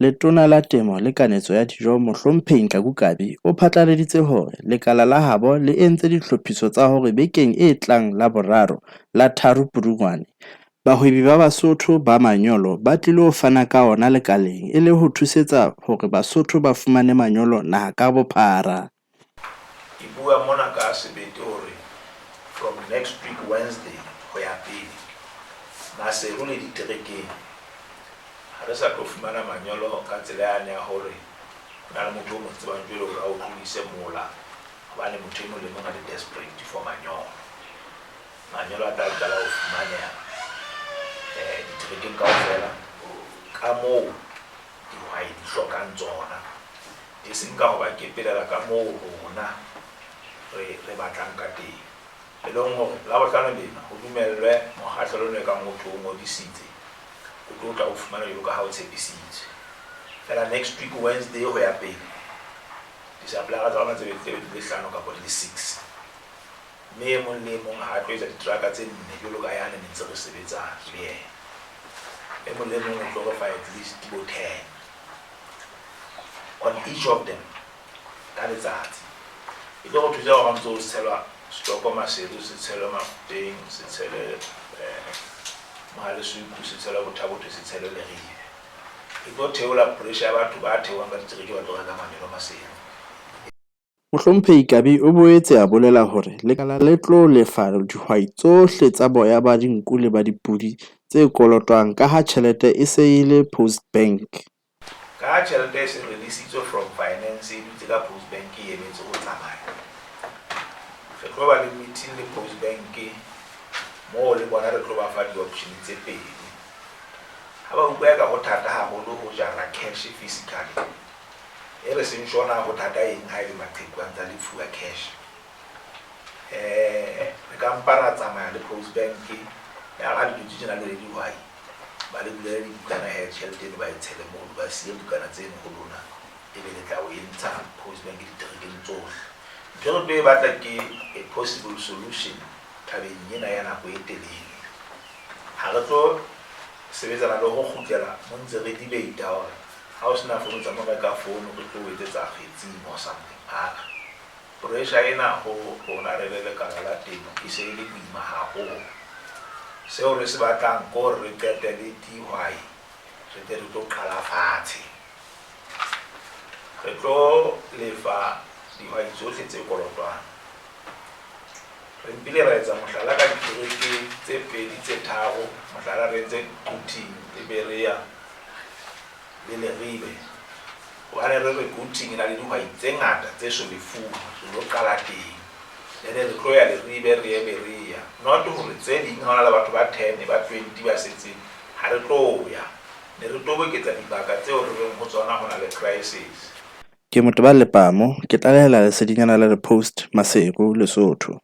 Letona la Temo le Kanetso ya Dijo Mohlomphehi Nkaku Kabi o phatlaladitse hore lekala la habo le entse ditlhophiso tsa hore bekeng e tlang Laboraro la 3 Pudungwane, bahwebi ba Basotho ba manyolo ba tlilo fana ka ona lekaleng e le ho thusetsa hore Basotho ba fumane manyolo naha ka bophara. Ke bua mona ka sebete hore from next week Wednesday ho ya pele, Maseru le diterekeng ha re sa tlo fumana manyolo ka tsela yane ya hore ho na le motho o mo tsebang jwale hore a o tlodise mola hobane motho e mong le mong a le desperate for manyolo. Manyolo a tla qala ho fumaneha diterekeng kaofela ka moo dihwai di hlokang tsona, e seng ka ho ba kepelela ka moo rona re batlang ka teng. E leng hore Labohlano lena ho dumellwe mokgahlelo ono e kang ho thwe o ngodisitse, o tlo tla o fumana jwalo ka ha o tshepisitswe. Feela next week Wednesday ho ya pele, di-supplier tsa rona tse be di tlabe di le hlano kapa di le six. Mme e mong le e mong ha a tlo etsa diteraka tse nne jwalo ka yane ne ntse re sebetsa le yena. E mong le e mong o tlo re fa at least bo 10 on each of them ka letsatsi. E tlo re thusa hore ha ntse o tshelwa setoko Maseru, se tshelwe Mafuteng, se tshelwe Mohalesuku, se tshelwe Botha-Bothe, se tshelwe Leribe. E tlo theola pressure ya batho ba theohang ka ditereke ba tlo reka manyolo Maseru. Mohlomphehi Kabi o boetse a bolela hore lekala le tlo lefa dihwai tsohle tsa boya ba dinku le ba dipodi tse kolotwang ka ha tjhelete e se e le Postbank. Ka ha tjhelete e se releasitswe from finance e dutse ka Postbank e emetse ho tsamaya. Re tlo ba le meeting le Postbank moo le bona re tlo ba fa di-option tse pedi. Ha ba utlwa eka ho thata haholo ho jara cash physically, e re seng sure na ho thata eng ha ebe maqheku a ntsa lefuwa cash. Re ka mpa ra tsamaya le Postbank ya ha le dutse tjena le le dihwai, ba le bulele dibukana hee tjhelete eno ba e tshele mono, ba siye bukana tseno ho lona ebe le tla o e ntsha Postbank diterekeng tsohle. Ntho e re tlo e batla ke a possible solution tabeng ena ya nako e telele. Ha re tlo sebetsana le ho kgutlela mo ntse re debate hore ha o sena fono tsamaya o reka fono re tlo o etsetsa kgetsing or something. Aa, pressure ena ho rona re le lekala la temo e se e le boima haholo. Seo re se batlang ke hore re qete le dihwai re tle re tlo qala fatshe. Re tlo lefa dihwai tsohle tse kolotwang. Re mpile ra etsa mohlala ka ditereke tse pedi tse tharo, mohlala re entse Quthing le Berea le Leribe. Hobane re re Quthing e na le dihwai tse ngata tse so lefuwe, re lo qala teng. Then re tlo ya Leribe re ye Berea. Not hore tse ding ha hona le batho ba 10 ba 20 ba setseng, ha re tlo ya. Ne re toboketsa dibaka tseo re reng ho tsona ho na le crisis. Ke Motebang Lepamo, ke tlalehela lesedinyana la The Post, Maseru, Lesotho.